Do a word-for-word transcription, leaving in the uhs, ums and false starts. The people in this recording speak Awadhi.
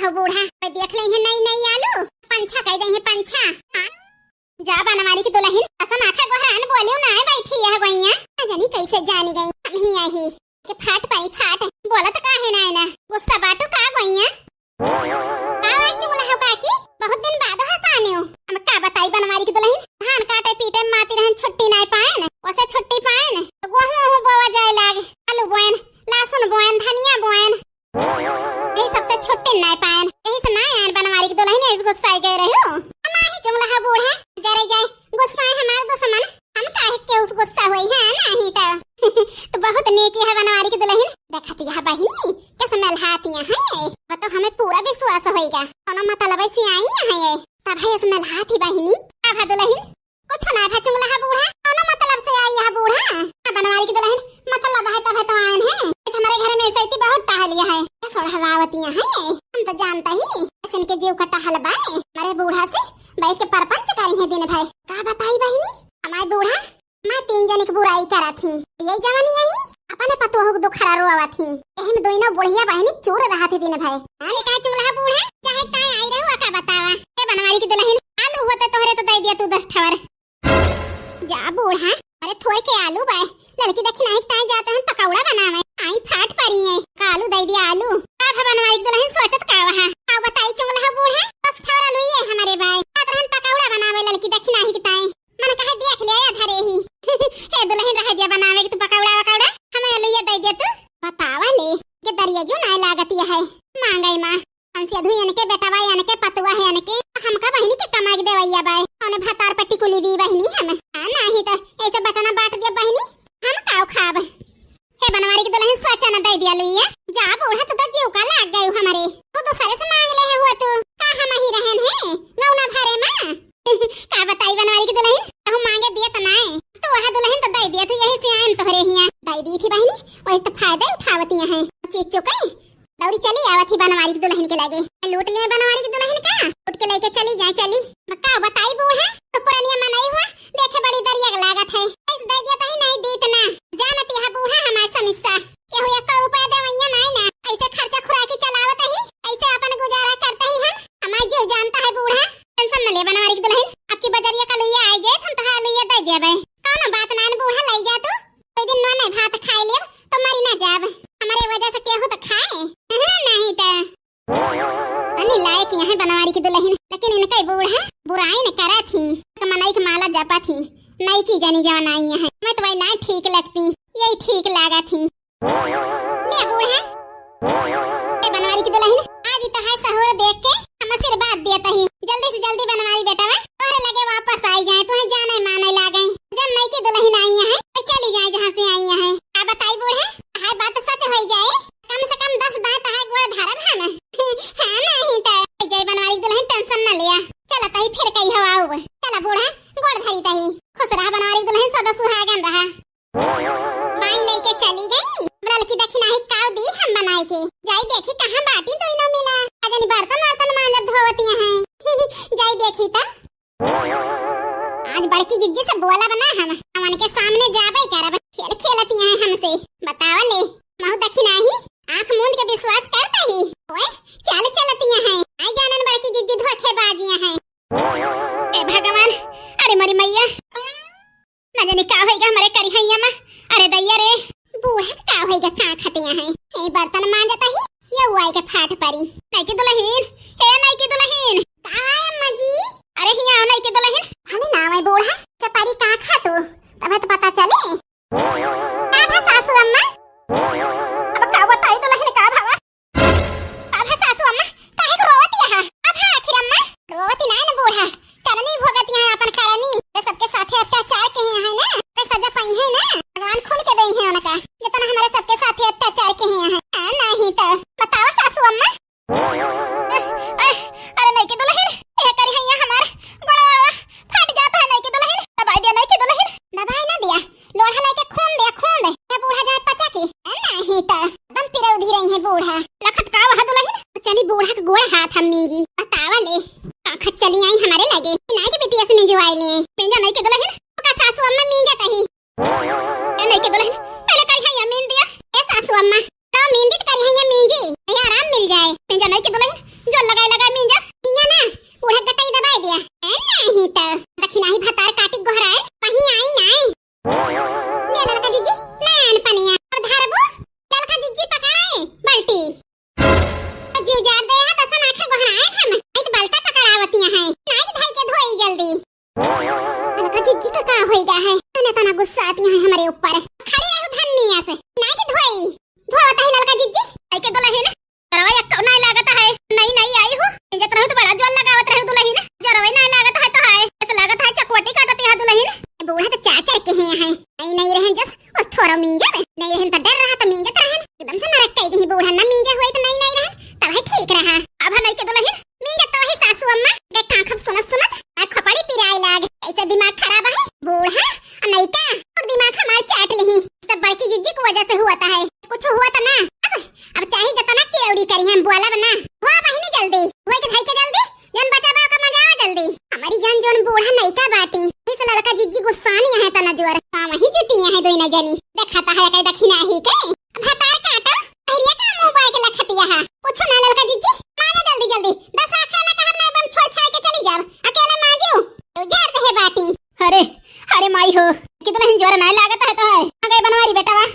तो बूढ़ा, कोई देख लेइहैं नई नई आलू, पंछा कइ देइहैं पंछा। हाँ? जा बनवारी की दुलहिन, असन आँखा गोहरान बोलिउ नाहीं बैठी यह गोइया। ना जानी कइसे जानी गई, हम ही यही के फाट पाई फाट। बोलत काहे नाहीं ना, गुस्सा बाटू का गोइया? का बात चुगला हो काकी, बहुत दिन बाद हँसानेउ। हम का बताई बनवारी की दुलहिन, धान काटे पीटे माती रहन छुट्टी नाहीं पाएन, ओसे छुट्टी पाएन तो गोहूँ ओहूँ बोवा जाए लाग, आलू बोएन, लहसुन बोएन, धनिया बोएन, यही सबसे छुट्टी नाहीं पाएन, यही से नाहीं आएन बनवारी की दुलहिन, यही से गुस्साए गए रहो। हम आही चुगला हो बूढ़ा, जरे जाए गुस्साए हमार दुश्मन, हम काहे के उस गुस्सा होई है, नाहीं तो। तो बहुत नेकी है बनवारी की दुलहिन। देखत यह बहिनी, कैसे मलहातियाँ हैं ये। वो तो हमें पूरा विश्वास होइगा। कोनो मतलब से आई है ये। तब है इसमें लहाती बहिनी। अब है दुलहिन, कुछ ना भा चुगला है बूढ़ा। कोनो मतलब से आई है बूढ़ा। अब बनवारी की दुलहिन, मतलब है तब है तो आएन है। हमारे घर में ऐसे इतनी बहुत टहलिया है। ये सोढ़वावतियाँ हैं ये। हम तो जानते ही, ऐसे इनके जीव का टहल बाए। हमारे बूढ़ा से बैठ के परपंच करी है दिन भर। का बताई बहिनी, हमारे बूढ़ा मैं तीन जने की बुराई करत ही। ये जवानी यही अपने पतोह के दुखरा रोवत ही। यही में दोनों बुढ़िया बहिनी चूर रहत ही दिन भर। अरे का चुगला बूढ़ा, चाहे ताई आई रहो का बतावा। ए बनवारी की दुलहिन, आलू होते तोहरे तो दे दिया तू दस ठवर। जा बूढ़ा, अरे थोड़ के आलू बाए, लड़की देखी नाहीं ताई जाते हैं पकौड़ा बनावे। आई फाट परी है, का आलू दे दिया आलू। का था बनवारी की दुलहिन सोचत का वहाँ? का बताई चुगला बूढ़ा, दस ठवर आलू ये हमारे बाए। जात रहन पकौड़ा बनावे लड़की देखी नाहीं ताई। मन कहे देख लिया या धरे ही। हे दुलहिन रह दिया बनावे के तू पकौड़ा वकौड़ा। हमें लुइया दे दिया तू। बतावा ले, ये दरिया क्यों ना लागत यह है। मांगई माँ, हमसे अधु इनके बेटवा इनके पतुआ है इनके। हमका बहिनी के कमाई के देवैया बाए। उन्हें भतार पट्टी कुली दी बहिनी हम। हाँ, नाहीं तो ऐसे बटना बांट दिया बहिनी। हम काव खाब। हे बनवारी की दुलहिन सोचा न दे दिया लुइया। जा बूढ़ा तू तो जीव का लाग गयू हमारे। तू दूसरे से मांग ले है हुआ तू। का हम ही रहन है? गौना भरे माँ। का बताई बनवारी की दुलहिन, कहूँ मांगे दिया तो नाय। तू वहाँ दुलहिन तो दे दिया, तू यही से आयन तोहरे हिया। दे दी थी बहिनी, वही तो फायदा उठावती हैं। चीज चुके, दौड़ी चली आवत ही बनवारी की दुलहिन के लगे। लूट ले बनवारी की दुलहिन का, उठ के लेके चली जाए, चली। का बताई बूढ़ा, तो पुरनिया मनई हुआ, देखे बड़ी दरिया के लागत है। ऐसे दे दिया तो ही नहीं दीत ना। जानत यह बूढ़ा हमारे समस्या। केहू एक रुपया देवैया नाय ना। ऐसे खर्चा खुराकी चलावत ही, ऐसे अपन गुजारा करते ही हम। हमार जीव जानता है बूढ़ा। टेंशन न ले बनवारी की दुलहिन, आपकी बजरिया का लुइया आई जाए, हम तोहार लुइया दे देबे। कौनो बात ना बूढ़ा, लई जा तू। कोई दिन नोने भात खाए लेब, तो मरी ना जाब। हमारे वजह से केहू तो खाए। हाँ, नहीं तो। तनी लायक यहाँ बनवारी की दुलहिन, लेकिन इनके बूढ़ा बुराई न करत ही। एक मनई के माला जपत ही, नई की जानी जवन आई है। मैं तो वही ना ठीक लगती, यही ठीक लागत ही। ले बूढ़ा, ए बनवारी की दुलहिन, आज इतहार सहूर देख के हम आशीर्वाद देत ही। जल्दी से जल्दी बनवारी बेटवा तोहरे लगे वापस आई जाए, तुहे जाने माने लागे। जब नई की दुलहिन आई है, तो चली जाए जहाँ से आई है। आ बताई बूढ़ा, हाय बात सच होई जाए, कम से कम दस दांत है गोड़ धरब हम। हाँ, नहीं तो जय बनवारी की दुलहिन टेंशन न लिया। चला तही फिर कही हवा आउब। चला बूढ़ा, गोड़ धरी तही। खुश रहा बनवारी की दुलहिन, सदा सुहागन रहा। माई लेके चली गई। ललकी दखिनाही काव दी हम बनाए के। जाई देखी कहाँ बाटी दोनों मिला। अजनी बर्तन वर्तन मांजत धोवतिया हैं। जाई देखी ता। आज बड़की जिज्जी से बोला बना हम। हमन के सामने जाबे करब। खेल खेलतिया हैं हमसे। बतावा ले। महू दखिनाही आँख मूंद के विश्वास करता ही। ओए, चल चलतिया हैं। आई जानन बड़की जिज्जी धोखेबाजिया हैं। ए भगवान, अरे मोरी मैया। ना जाने का होइगा हमारे करिहैया मा। अरे दैया रे। बूढ़ा का होइगा, का खतिया है? ए बर्तन मांजत ही, ये उआई के फाट परी। नई की दुलहिन, ए नई की दुलहिन। का है अम्मा जी? अरे हिया नई की दुलहिन। अरे ना मैं बूढ़ा, चपारी का खा तू? तब तो पता चले। का भा सासू अम्मा? अब का बताई दुलहिन का भवा? अब है सासू अम्मा, काहे को रोवत यहाँ? अब है आखिर अम्मा? रोवत ही नाय न बूढ़ा, करनी भोगत यहाँ अपन करनी। तो सबके साथे अत्याचार के हैं ना, तो सजा पाई है ना, भगवान खुल के दे हैं उनका, जितना हमारे सबके साथे अत्याचार के हैं। हाँ, नहीं तो बताओ सासू अम्मा। अरे नहीं की दुलहिन, ये करी है यहाँ हमार गोड़वा फाट जाता है नहीं की दुलहिन, दबाई दिया नहीं की दुलहिन। दबाई ना दिया, लोढ़ा लेके खून दे, खून दे। ये बूढ़ा जाए पचा की। ए, नहीं तो दम पिरौधी रही है बूढ़ा। लखत का वह दुलहिन? चली बूढ़ा के गोड़ हाथ हम मिंजी। बतावा ले। आखत चली आई हमारे लगे। नाई के बिटिया से मिंजवाई ले। मिंजा नहीं के दुलहिन? का सासू अम्मा मिंजा तही। ए नहीं के दुलहिन, पहले करिहैया मीन दिया। ए सासू अम्मा, तो मीन दी तो करिहैया मींजी। ये आराम मिल जाए। मिंजा नहीं के दुलहिन, जो से हुआ ता है, कुछ हुआ ता ना। अब, अब चाहे जतना चिरौरी करी, हम बोलब ना। हुआ बहिनी जल्दी, हुआ के धई के जल्दी, जौन बचा बा ओका मजावा जल्दी। हमारी जान जौन बूढ़ा नइका बाटी, इस ललका जिज्जी गुस्सानी है तना जोर, काम ही जुटी है दोई ना जनी। देखा ता है कई दखिना ही के, भतार काटो, अहिरिया का मुंह बाय के लखतिया है। कुछ ना ललका जिज्जी, माजा जल्दी जल्दी, दस आखा ना कहब ना बम छोड़ छाड़ के चली जाब, अकेले माजियो, उजार दे बाटी। अरे, अरे माई हो, कितना हिंजोर ना लागत है तो है। आ गए बनवारी बेटवा,